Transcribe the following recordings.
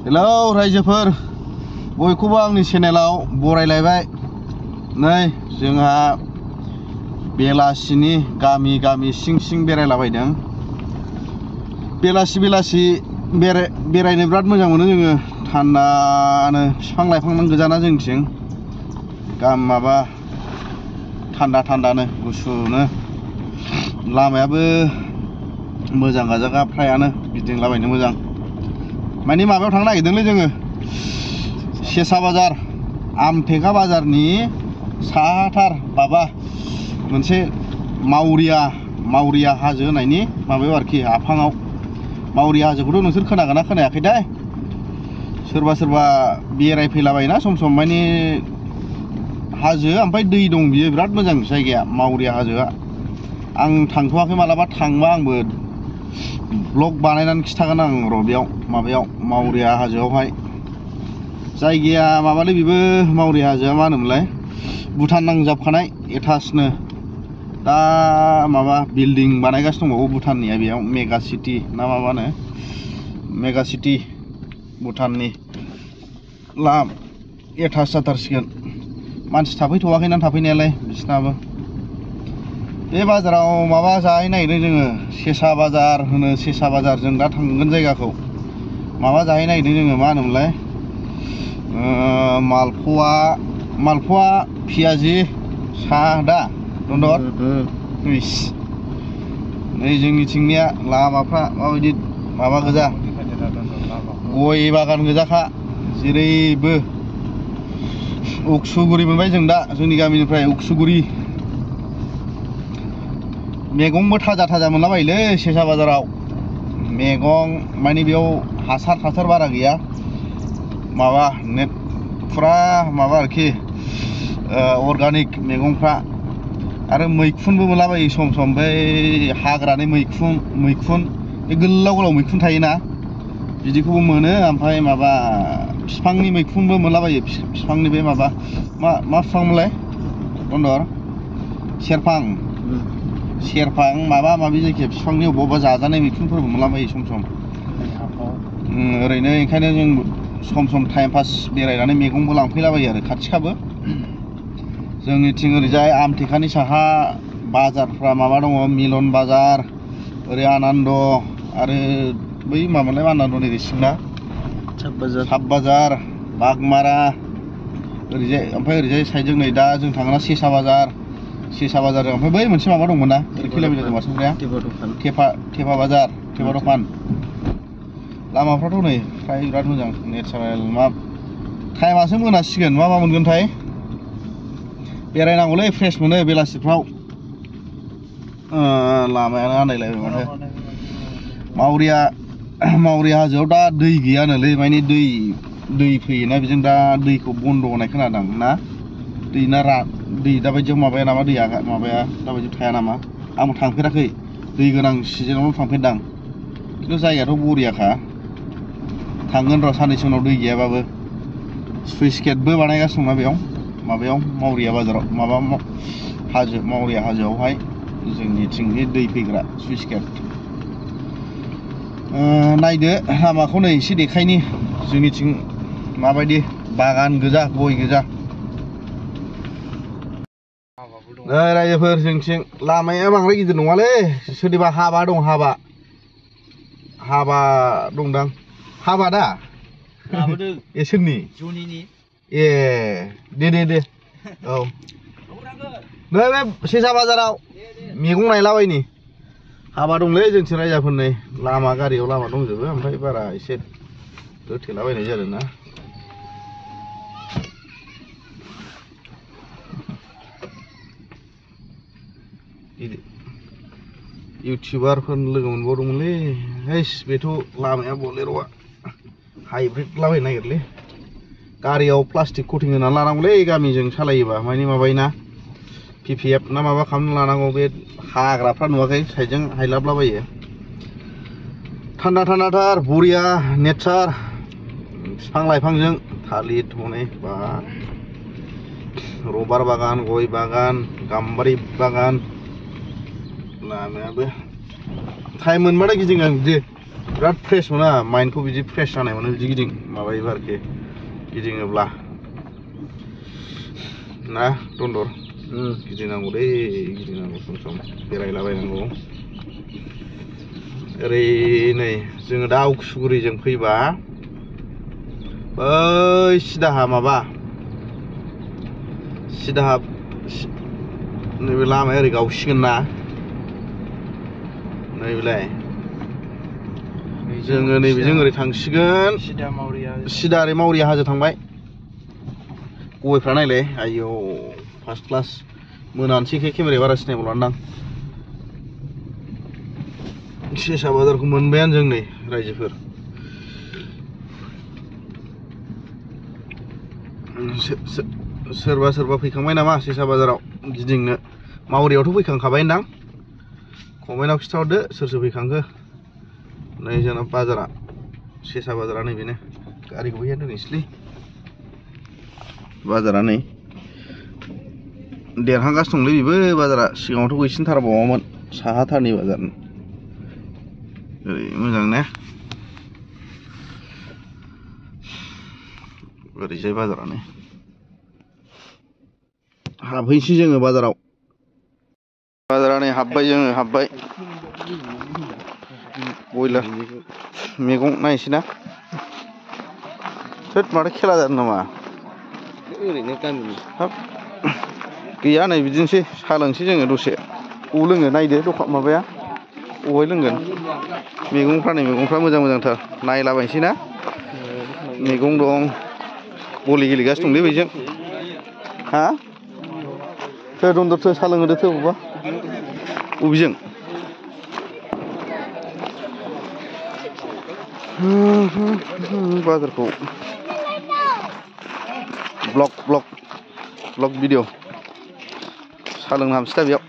Hello रायजोफोर बयखौबो आंनि चेनेलाव बरायलायबाय। नै जोंहा बेलासिनि गामि गामि सिं सिं बेरायलाबायदों। बेलासि बेरायनो बिराद मोजां मोनो जोङो। थान्दानो बिफां लाइफां गोजाना जोंनिथिं माबा थान्दानो गुसुनो। लामायाबो मोजां गाजागा फ्रायानो गिदिंलाबायनो मोजां। माने माबायाव थांनो नागिरदोंलै जोङो सेसा बाजार आमथेखा बाजारनि साहाथार माबा मोनसे मावरिया हाजो होननायनि माबायाव आरोखि आफाङाव। मावरिया हाजोखौथ' नोंसोर खोनागोना खोनायाखै दे? सोरबा बेरायफैलाबायोना सम सम। माने हाजो ओमफ्राय दै दं, बियो बिराद मोजां जायगाया मावरिया हाजोआ। आं थांथ'वाखै, मालाबा थांबा आंबो ब्लग बानायनानै खिथागोन आं र' बेयाव माबायाव मावरिया हाजोआवहाय। जायगाया माबालै बेबो मावरिया हाजोआ मा होनोमोनलाय भुटान नांजाबखानाय एटाचनो। दा माबा बिल्डिं बानायगासिनो दंबावो भुटाननिया बेयाव मेगा सिटि ना माबा होनो, मेगा सिटि भुटाननि एटाच जाथारसिगोन। मानसि थाफैथ'वाखैना थाफैनायालाय बिसिनाबो। बे बाजाराव माबा जाहैनो नागिरदों जोङो, सेसा बाजार होनो। सेसा बाजार जों दा थांगोन जायगाखौ माबा जाहैनो नागिरदों जोङो, मा होनोमोनलाय मालपवा पियाजि साहा दा दन्दर। नै जोंनिथिंनिया लामाफ्रा माबायदि माबा गोजा, गय बागान गोजाखा जेरैबो। उखसुगुरि मोनबाय जों दा, जोंनि गामिनिफ्राय उखसुगुरि। मैगंबो थाजा मोनलाबायोलै सेसा बाजाराव। मैगं माने बेयाव हासार बारा गैया, माबा फुरा माबा आरोखि अर्गानिक मैगंफ्रा। आरो मैखुनबो मोनलाबायो सम सम। बै हाग्रानि मैखुन बे गोलाव मैखुन थायोना, बिदिखौबो मोनो। ओमफ्राय माबा बिफांनि मैखुनबो मोनलाबायो। बिफांनि बे माबा मा बिफांमोनलाय दन्दर? सेरफां माबा माबि जायखिया बिफांनि अबेबा जाजानाय मैखुनफोरबो मोनलाबायो सम सम। ओरैनो ओंखायनो जों सम टाइम पास बेरायनानै मैगंबो लांफैलाबायो आरो खाथिखाबो। जोंनिथिं ओरैजाय आमथेखानि साहा बाजारफ्रा माबा दङ, मिलन बाजार, ओरै आनन्द, आरो बै माबालाय आनन्दनि ओरै सिंना साब बाजार, बागमारा ओरैजाय। ओमफ्राय ओरैजाय साइडजों नै दा जों थाङोना सेसा बाजारजों ओमफ्राय बै मोनसे माबा दंमोन ना ओरै खैलाबिलाजों मासुग्राया थेफा बाजार, थेफा दखान। लामाफ्राथ' नै फ्राय बिराद मोजां नेचारेल। टाइमासो मोनासिगोन, मा मोनगोनथाय। बेरायनांगौलै, फ्रेस मोनो बेलासिफ्राव। लामायानो आन्दायलायबाय माथो। मावरिया हाजोआव दा दै गैयानोलै, माने दै फैयोना बेजों दा दैखौ बन्द' होनाय खोनादों ना। दै दाबायदियाव माबाया नामा, दैया माबाया दाबायदियाव थाया नामा। आंबो थांफेराखै, दै गोनां सिजोनावल' थांफेरदां। खिन्थु जायगायाथ' बरियाखा। थांगोन र' साननैसो उनाव दै गैयाबाबो। सुइस गेटबो बानायगासिनो दंना बेयाव माबायाव मावरिया बाजाराव, मावरिया हाजोआवहाय जोंनिथिंनि दै फैग्रा सुइस गेट। नायदो लामाखौ नै एसे देखायनि जोंनिथिं माबायदि बागान गोजा, गय गोजा। नै रायजोफोर जोंथिं लामाया बांद्राय गिदिर नङालै, सोरनिबा हाबा दंदां। हाबा दा ए सोरनि? ए दे औ नै बे सेसा बाजाराव मैगं नायलाबायनि। हाबा दंलै जोंथिं रायजाफोरनि। गारियाव लामा दंजोबो, ओमफ्राय बारा एसे होथेलाबायनाय जादों ना। इउटिउबारफोर लोगो मोनबावदोंमोनलै। बेथ' लामाया बलेर'आ हाइब्रिद लाबायनो नागिरलै। गारियाव प्लास्टिक कटिं होनानै लानांगौलै, गामिजों सालायोबा। माने माबायोना PPF ना माबा खालामना लानांगौ। बे हाग्राफ्रा नुवाखै साइडजों हायलाबलाबायो। थान्दाथार बरिया नेचार, बिफां लाइफांजों थालिर हनै बा रबार बागान, गय बागान, गाम्बारि बागान। लामायाबो टाइम मोनबाथाय गिदिङो बिदि बिराद फ्रेश मोना माइन्डखौ बिदि फ्रेश जानाय मोनो बिदि गिदिं माबायोबा आरोखि गिदिङोब्ला ना दन्दर गिदिंनांगौ दै गिदिंनांगौ सम सम बेरायलाबायनांगौ ओरै नै जोङो दा उखिसुगुरिजों फैबा बै सिदाहा माबा सिदाहा नैबे लामाया ओरै गावसिगोन ना नैबेलाय जोङो नैबेजों ओरै थांसिगोन सिदा ओरै मावरिया हाजो थांबाय गयफ्रा नायलाय आयौ फार्स्ट क्लास मोनानोसैखाय केमेराया बारा सिनायबावलादां सेसा बाजारखौ मोनबायानो जों नै रायजोफोर सोरबा सोरबा फैखांबाय नामा सेसा बाजाराव गिदिंनो मावरियावथ' फैखांखाबायदां कमेन्टआव खिथाहरदो सोर सोर फैखांखो नै जोंना बाजारा सेसा बाजारा नैबेनो गारिखौ बैहाय दोनहैसैलै बाजारा नै देरहांगासिनो दंलै बेबो बाजारा सिगाङावथ' गैसिनथारबावामोन साहाथारनि बाजार ओरै मोजां ने ओरैजाय बाजारा नै हाबहैसै जोङो बाजाराव बाजारा नै हाबबाय जोङो हाबबाय बयलार मैगं नायसै ना थोद माथो खेला जादों नामा ओरैनो गामिनि हाब गैया नै बिदिनोसै साहा लोंसै जोङो दसे अ लोङो नायदो दखान माबाया अहाय लोंगोन मैगंफ्रा मोजां मोजांथार नायलाबायनोसै ना मैगं दं बलि गेलेगासिनो दंलै बैजों हा थो दन्दर थो साहा लोंहोदो थो बबेबा बबेजों बाजारखौ ब्लग भिडिअ साहा लोंनो हाबसै दा बेयाव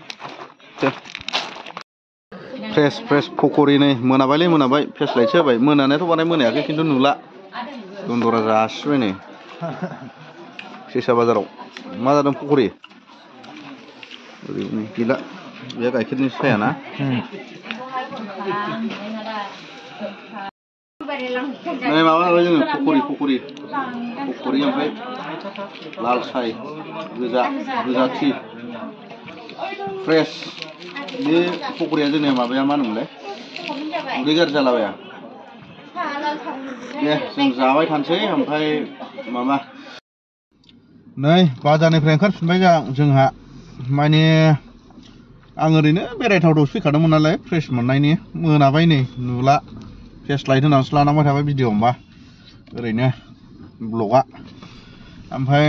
फ्रेस पक'रि नै मोनाबायलै मोनाबाय फेस लाइटसो होबाय मोनानायाथ' बानाय मोनायाखै खिन्थु नुला दन्दरा जासिबाय नै सेसा बाजाराव मा जादों पक'रि ओरैनो गैला बे गाइखेरनि सायाना नै माबा होबाय जोङो पक'रि ओमफ्राय लाल साय गोजा टि फ्रेस बे पक'रिया जोंनिया माबाया मा होनोमोनलाय उदै गाज्रि जालाबाया दे जों जाबाय थानोसै ओमफ्राय माबा नै बाजारनिफ्राय ओंखारफिनबाय जोंहा माने आं ओरैनो बेरायथावथावसो फैखादोंमोन नालाय फ्रेस मोननायनि मोनाबाय नै नुला फेस लाइट होनानैसो लानांबाय थाबाय भिडिअ होमबा ओरैनो ब्लगआ ओमफ्राय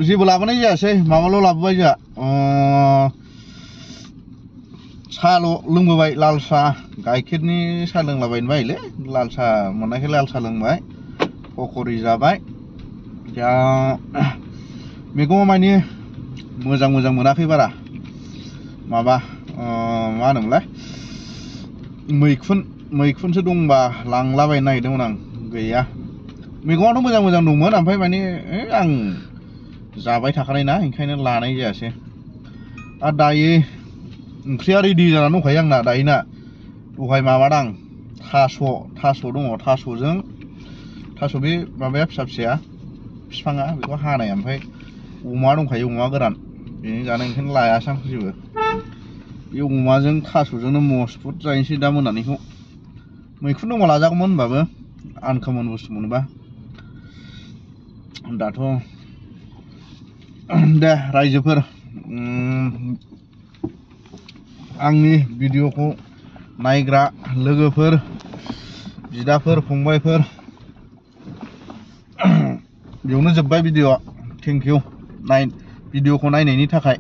जेबो लाबोनाय जायासै माबाल' लाबोबाय जोंहा साहाल' लोंबोबाय लाल साहा गाइखेरनि साहा लोंलाबायनो बायोलै लाल साहा मोननायखाय लाल साहा लोंबाय पक'रि जाबाय दा मैगङा माने मोजां मोनाखै बारा माबा मा होनोमोनलाय मैखुनसो दंबा लांलाबायनो नागिरदोंमोन आं गैया मैगङाथ' मोजां दंमोन ओमफ्राय माने आं जाबाय थाखानाय ना ओंखायनो लानाय जायासै आरो दायो ओंख्रिया रेडि जानानै दंखायो आंना दायोना दहाय माबादां थास' दङ थास' बे माबाया फिसाया बिफाङा बेखौ हानाय ओमफ्राय अमा दंखायो अमा गोरान बेजों जानाय ओंखायनो लायासै आं जेबो बे अमाजों थास'जोंनो मस्टफुट जाहैनोसै दा मोनानिखौ मैखुन दंबा लाजागौमोन होनबाबो आनकमन बुस्थु मोनोबा दाथ' दे रायजोफोर आंनि भिडिअखौ नायग्रा लोगोफोर बिदाफोर फंबायफोर बेयावनो जोब्बाय भिडिअआ थेंक इउ भिडिअखौ नायनायनि थाखाय